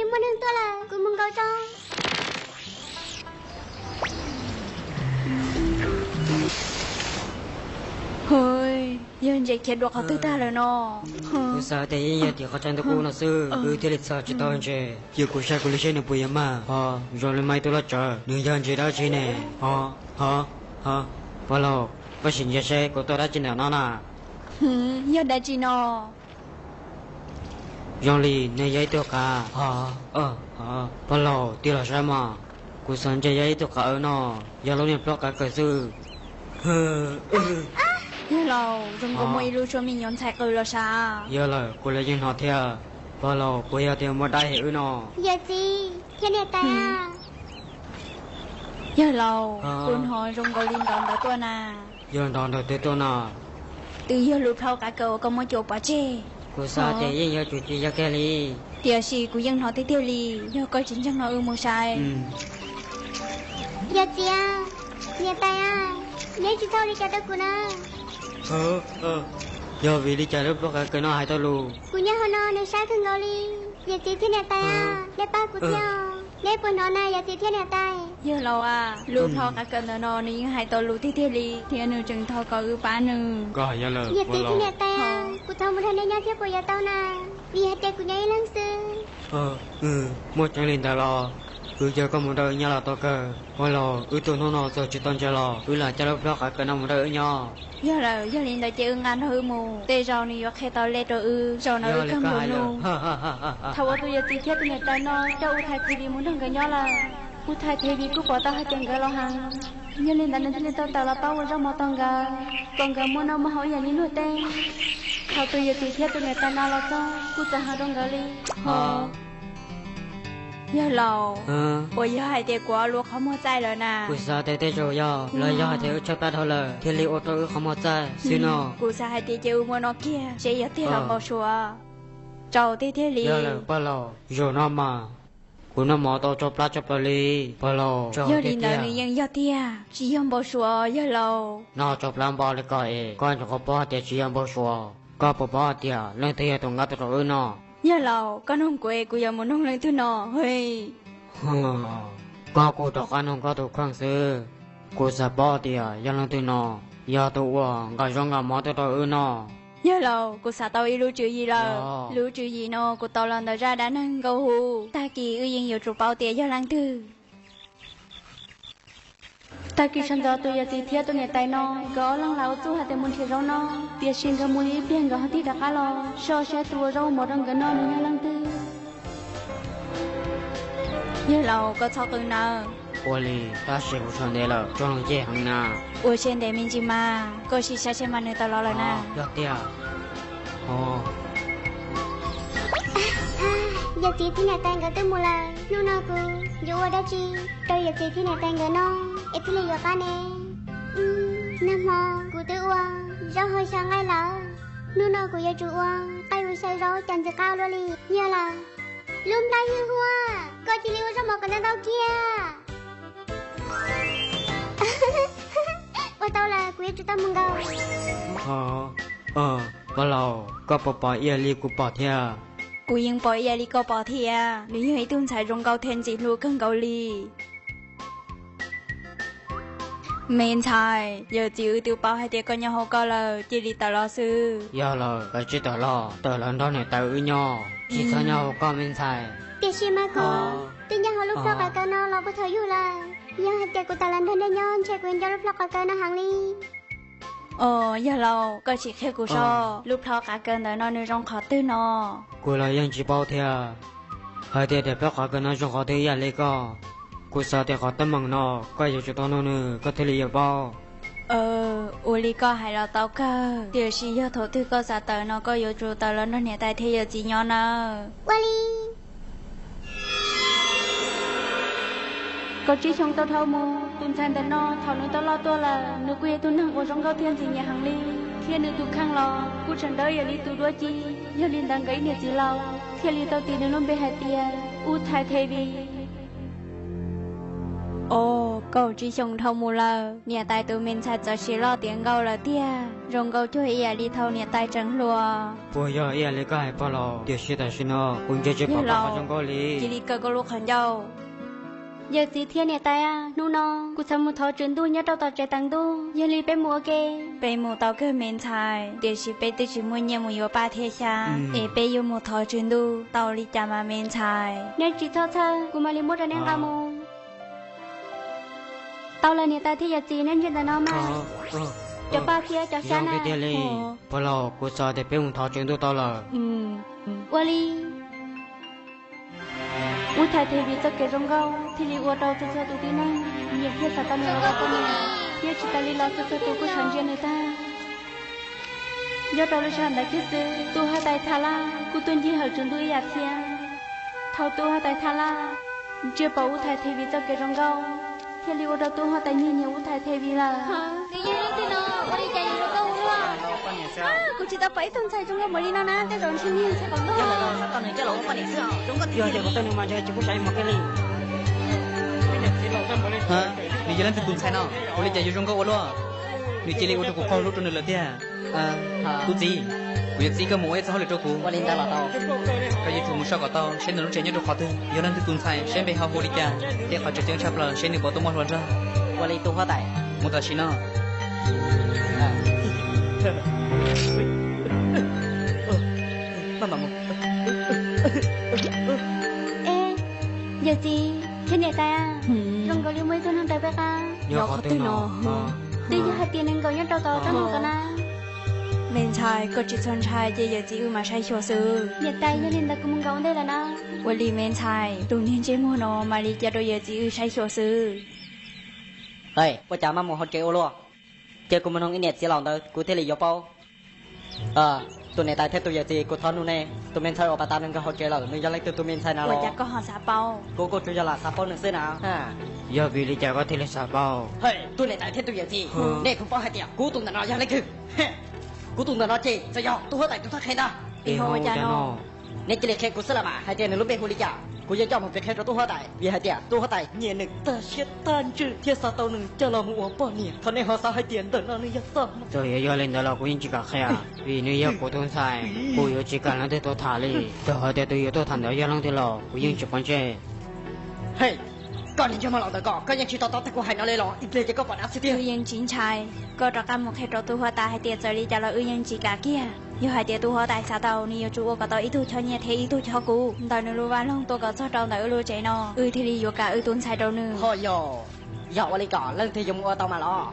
Muaj neeg tuaj lawm, kuv mus nkaum tso. Hwj, yog ntses khiav dua qhov twg tag lawm no? Kuv xav tias yeej yog tim qhov chaw ntawm kuv no xwb, wb thiaj li txhom tsis tau ntses. Cia kuv saib kuv li seb nws puas yuav mag. Ho, zoo li mas ib tug loj tsawv, nws yog ntses dab tsi ne? Ho, ho, ho, pog laus, koj sim ntsia seb kuv tuaj dab tsi ntawm no na. Yog dab tsi no? Zoo li nws yog ib tug qav. Ho, ho, pog laus, tig los saib mas. Kuv xav ntsia yog ib tug qav no, yog lub niag plaub qav kaws xwb. Yawg laus, zoo nkaus muaj ib lub suab me nyuam ntxhais qw los sav. Yog lawm, kuv los yeej hnov thiab. Pog laus, puas yog tias muaj dab hais wb no? Yawm txiv thiab niam tais. Yawg laus, kuv hnov zoo nkaus li nrov ntawd tuaj na. Yog nrov ntawd twg tuaj na? Twb yog lub plaub qav kaws uas koj muab cua pov tseg. Kuv xav tias yeej yuav tsum tsis yog kiag li. Tiam sis kuv yeej hnov tiag tiag li, yog koj tsis ntseeg no wb mus saib. Yawm txiv, niam tais, neb tsis txhob ua li cas rau kuv na. Yog vim li cas lub plaub qav kaws no hais tau lus? Kuv nyob hauv no nws saib kawg nkaus li. Yawm txiv thiab niam tais, neb pab kuv thiab. Neb puas hnov na yawm txiv thiab niam tais? Yawg laus a, lub plaub qav kaws ntawm no nws yeej hais tau lus tiag tiag li, thiab nws tseem thov kom wb pab nws. Yawm txiv thiab niam tais, kuv thov mus nrog neb nyob thiab puas yuav tau na? Vim hais tias kuv nyob ib leeg xwb. Muaj tseeb li ntawd los? Wb caw koj mus nrog wb nyob los tau kawg. Ua los wb tuaj hnub no txawm tsis tau ntses los wb lam coj lub plaub qav kaws no mus nrog wb nyob. Yog lawm, yog li ntawd ces wb nqa nrog wb mus, tej zaum nws yuav qhia tau lej rau wb, zaum no wb kawg nkaus nug. Thaum uas tus yawm txiv thiab tus niam tais no coj U Thai Thevi mus nrog nkawd nyob lawm, U Thai Thevi kuj pom tau hais tias nkawd laus heev. Yog li ntawd nws thiaj li tau tawm los pab ua zaub mov rau nkawd, kom nkawd muaj noj muaj haus ib yam li luag tej. Thaum tus yawm txiv thiab tus niam tais no los txog kuj txawm hais rau nkawd li. Yawg laus, puas yog hais tias kuv ob lub qhov muag txaij lawm na? Kuv xav tias tej zaum yog, los yog hais tias wb tshaib plab dhau lawm thiaj li ua rau wb qhov muag txaij xwb no. Kuv xav hais tias ces wb muab noj kiag seb yog tiag los npau suav. Tsaus tiag tiag li. Yog lawm pog laus, zaum no mas kuv noj mov tau tsau plab tshaj plaws li pog laus. Yog li ntawd nws yeej yog tiag, tsis yog npau suav yawg laus. Noj tsau plab npaum li ko es koj nyuam qhuav paub hais tias tsis yog npau suav, koj puas paub hais tias leej twg yog tus nqa tuaj rau wb noj? Yawg laus, koj noog kuv es kuv yuav mus noog leej twg no? Koj kuj rov qab noog koj tus kheej xwb. Kuv xav paub tias yog leej twg no yog tus uas nqa zaub nqa mov tuaj rau wb noj. Yawg laus, kuv xav tau ib lub tswv yim lawm. Lub tswv yim no kuv tau los ntawm zaj dab neeg Nkauj Hu. Tag kis wb yeej yuav tsum paub tias yog leej twg. Tag kis sawv ntxov tus yawm txiv thiab tus niam tais no nkawd ob leeg lam ua txuj hais tias mus nrhiav zaub noj, tiam sis nkawd mus li ib pliag nkawd ho tig rov qab los soj seb tus ua zaub ua mov rau nkawd noj nws yog leej twg. Yawg laus, koj txhob qw nawb. Ua li, tab sis kuv sawv ntev lawm, tsoom leej ceg heev na. Ua siab ntev me ntsis mas, koj sim saib seb mas nws tawm los lawm na. Yog tiag. Yawm txiv thiab niam tais nkawd twb mus lawm, hnub no kuv yuav ua dab tsi rau yawm txiv thiab niam tais nkawd noj es thiaj li yuav qab ne? Nag hmo kuv twb ua zaub hau xyaw nqaij lawm, hnub no kuv yuav tsum ua nqaij ua xyaw zaub cov ntxim qab ua luaj li. Yog lawm, lub nplaj ywj huab, koj cia li ua zaub mov kom ntau ntau kiag. Ua tau lawm, kuv yuav tsum tau mus nkaum. Pog laus, koj puas pom ib yam li kuv pom thiab? Kuv yeej pom ib yam li koj pom thiab, nws yog ib tug ntxhais zoo nkauj thiab ntxim hlub kawg nkaus li. Me ntxhais, yawm txiv wb twb paub hais tias koj nyob hauv koj lawm, cia li tawm los xwb. Yog lawm, koj tsis tawm los, tawm los nrog niam tais wb nyob, tsis txhob nyob hauv koj me ntxhais. Tiam sis mas kuv twb nyob hauv lub plhaub qav kaws no los puag thaum yug lawm, yog hais tias kuv tawm los nrog nej nyob ntshe kuv yuav nco lub plhaub qav kaws no heev li. Os, yawg laus, koj sim qhia kuv seb lub plhaub qav kaws ntawm no nws zoo qhov twg no? Kuv los yeej tsis paub thiab, hais tias daim plhaub qav kaws no zoo qhov twg ib yam li koj. Kuv xav tias qhov teeb meem no koj yuav tsum tau nug nws koj thiaj li yuav paub. Ua li koj hais los tau kawg, tiam sis yog thaum twg koj xav tawm no koj yuav tsum tawm los nrog niam tais thiab yawm txiv nyob nawb. Ua li. Kaum tsib xyoo tau dhau mus, tus ntxhais ntawm no thaum nws tau loj tuaj lawm, nws kuj yog tus neeg uas zoo nkauj thiab ntxim nyiam heev li, thiab nws tus kheej los kuj tseem dawb ib yam li tus duab ci. Yog li ntawd nkawd ib niam txiv laus thiaj li tau tis nws lub npe hais tias Ub Thai Thevi. Os, Kaum tsib xyoos dhau mus lawm, niam tais tus me ntxhais txawm sim loj tiav nkauj lawm tiag, zoo nkauj cuag ib yam li thaum niam tais tseem hluas. Puas yog ib yam li koj hais pog laus? Tiam sis tam sim no kuv ntsia tsis pom koj zoo nkauj li. Cia li kaw koj lub qhov ncauj. Yawm txiv thiab niam tais, hnub no kuv xav mus thov tswv ntuj nyob rau tom tsev teev ntuj, yog li peb mus ua ke? Peb mus tau kawg me ntxhais, tiam sis peb twb tsis muaj nyiaj mus yuav paj thiab xya, es peb yuav mus thov tswv ntuj tau li cas mas me ntxhais? Neb tsis txhob txhawj, kuv mam li muab rau neb nqa mus. Tau lawm niam tais thiab yawm txiv, neb ntsia ntawm no mas. Cov paj thiab cov xyab na. Pog laus, kuv xav tias peb mus thov tswv ntuj tau lawm. Ua li. Ub, Thaiv Thev Viv txoj kev zoo nkauj thiaj li ua rau txhua txhua tus tib neeg nyiam thiab xav tau nws los ua poj niam, thiab tsis tas li los txhua txhua tus kuj sawv ntsia nws tag. Nyob rau lub sij hawm ntawd kiag xwb, tub huab tais Tha Laj kuj tuaj ncig hawm tswv ntuj ib yam thiab. Thaum tub huab tais Tha Laj ntsia pom Ub, Thaiv Thev Viv txoj kev zoo nkauj, thiaj li ua rau tub huab tais nyiag nyiam Ub, Thaiv Thev Viv lawm. Nws yog leej twg no? Ua li cas yuav zoo nkauj ua luaj? Kuv tsis tau pom ib tug ntxhais zoo nkauj npaum li no na, tej zaum ntshe nws ntxhais kom nkauj. Yog tias kom tau nws mas ntshe tsis pub saib mos kiag li. Nws yog leej twg tus ntxhais no? Ua li cas yuav zoo nkauj ua luaj? Nws cia li ua rau kuv qaug hlub rau nws lawm tiag. Tub txiv, kuv yuav txib koj mus ua ib txoj hauj lwm rau kuv. Koj yuav tsum mus soj kom tau seb nws lub tsev nyob rau qhov twg, yog leej twg tus ntxhais, seb npe ho hu li cas, tej qhov tseem ceeb tshaj plaws seb nws puas tuaj muaj hluas nraug. Ua li tus huab tais, mus tam sim no. Yawm txiv thiab niam tais, zoo nkaus li muaj ib tug neeg raws peb qab nyob qhov twg no. Twb yog hais tias nws nkaum nyob rau tom roob mus tom na. Me ntxhais, koj tsis txhob ntshai, cia yawm txiv wb mam saib xyuas xwb. Niam tais, yog li ntawd kuv mus nkaum ua ntej lawm na. Ua li me ntxhais, tus niag ntsej muag no mam li cia rau yawm txiv wb saib xyuas xwb. Ua cas maj mus hauv tsev ua luaj? Cia kuv mus nug ib niam txiv laus ntawd kuv thiaj li yuav paub. Tus niam tais thiab tus yawm txiv, kuv thov nug nej, tus me ntxhais uas pas tas nws nkaum hauv tsev lawm, nws yog leej twg tus me ntxhais na los? Ua cas koj ho xav paub? Kuv kuj tsuas yog lam xav paub nws xwb na. Yog vim li cas koj thiaj li xav paub? Tus niam tais thiab tus yawm txiv, nej puas paub hais tias kuv tus ntawm no yog leej twg? Kuv tus ntawm no ces txawm yog tub huab tais tus thawj qhe ntag. Ua cas no? Nej cia li qhia kuv xwb los mas hais tias nws lub npe hu li cas, kuv yuav coj mus piav qhia rau tub huab tais, vim hais tias tub huab tais nyiam nws tag siab tag ntsws thiab xav tau nws coj los mus ua poj niam. Thov nej ho xav hais tias ntawm no nws yog txoj hmoov. Txawm yuav yog li ntawd los kuv yeej tsis kam qhia, vim nws yog kuv tus ntxhais, kuv yuav tsis kam leej twg tuaj tham li. Txawm hais tias tus yuav tuaj tham ntawd yog leej twg los kuv yeej tsis quav ntsej. Hej, koj niag ntsej muag laus ntawm koj, koj yeej tsis to taub tag kuv hais no li los? Ib pliag ces koj pom dab xwb tiag. Wb yeej tsis ntshai, koj rov qab mus qhia rau tub huab tais hais tias txawm li cas los wb yeej tsis kam kiag. Yog hais tias tub huab tais xav tau, nws yuav tsum ua kom tau ib tug choj nyiaj thiab ib tug choj kub ntawm nws lub vaj loog tuaj kom txog rau ntawm wb lub tsev no, wb thiaj li yuav kam wb tus ntxhais rau nws. Ho yog, yog ua li ko leej twg yuav mus ua tau mas los?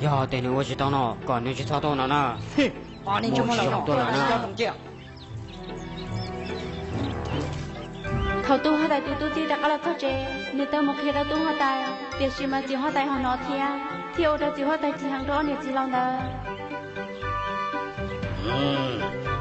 Yog tias nws ua tsis tau no, kom nws tsis txhob tuaj no na. Mus tsis yog tuaj lawm na. Thaum tub huab tais tus tub txib rov qab los txog tsev, nws tau mus qhia rau tub huab tais, tiam sis mas txiv huab tais ho hnov thiab, thiaj ua rau txiv huab tais chim heev rau ob niam txiv laus ntawd.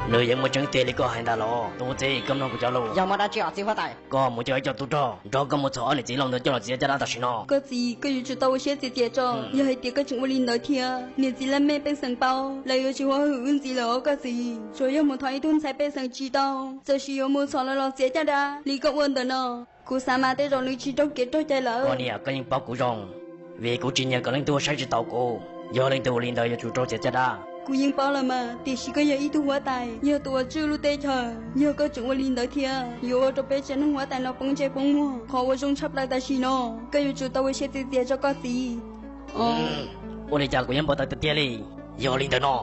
Nws yeej muaj tseeb tiag li koj hais ntag los? Tub txib, koj mloog kuv cov lus. Yog muaj dab tsi os txiv huab tais? Koj mus coj ib co tub rog nrog koj mus txhom ob niam txiv laus ntawd coj los txiav caj dab tam sim no. Koj txiv, koj yuav tsum tau ua siab txias txias tso. Yog hais tias koj tseem ua li ntawd thiab, niam txiv laj mej pej xeem paub, lawv yuav tsis ua hwm wb ntxiv lawm os koj txiv. Tsuas yog mus thov ib tug ntxhais pej xeem tsis tau, txawm sis yuav mus txhom lawv los txiav caj dab li koj ua ntawm no. Kuv xav mas tej zaum nws tsis raug kev raug cai lawm. Koj niam, koj yeej paub kuv zoo, vim kuv tsis nyiam kom leej twg ua saib tsis taus kuv. Yog leej twg ua li ntawd yuav tsum raug txiav caj dab. Kuv yeej paub lawm mas, tiam sis koj yog ib tug huab tais, yog tus uas tswj lub teb chaws. Yog koj tseem ua li ntawd thiab, yuav ua rau peb tsev neeg huab tais no poob ntsej poob muag. Qhov uas zoo tshaj plaws tam sim no, koj yuav tsum tau ua siab txias txias tso koj txiv. Ua li cas kuv yeej npau taws tiag tiag li. Yog li ntawd no,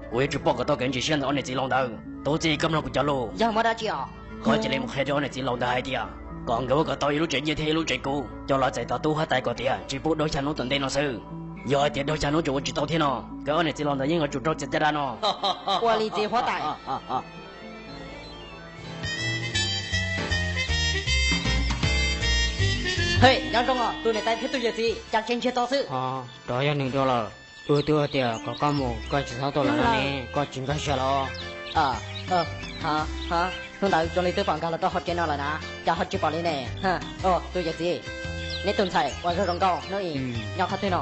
kuv yuav tsum pom kom tau kev ntsis siab ntawm ob niam txiv laus ntawd. Tub txib, koj mloog kuv cov lus. Yog muaj dab tsi os? Koj cia li mus qhia rau ob niam txiv laus ntawd hais tias kom nkawd ua kom tau ib lub tsev nyiaj thiab ib lub tsev kub coj los txais tos tub huab tais kom tias tsis pub daug xya hnub tom ntej no xwb. Yog hais tias daug xya hnub tseem ua tsis tau thiab no, nkawd ob niam txiv laus ntawd yeej yuav tsum raug txiav caj dab no. Ua li txiv huab tais. Hej, nyob zoo os tus niam tais thiab tus yawm txiv, cas tseem ntsiag to xwb. Rov yog nws dua lawm. Wb twb hais tias kom koj mus, koj tsis txhob tuaj lawm no ne, koj tsis nkag siab los? Hnub ntawd zoo li twb pom nkag los rau hauv tsev no lawm na, cas ho tsis pom li ne? Tus yawm txiv, neb tus ntxhais uas zoo zoo nkauj hnub i nyob qhov twg no?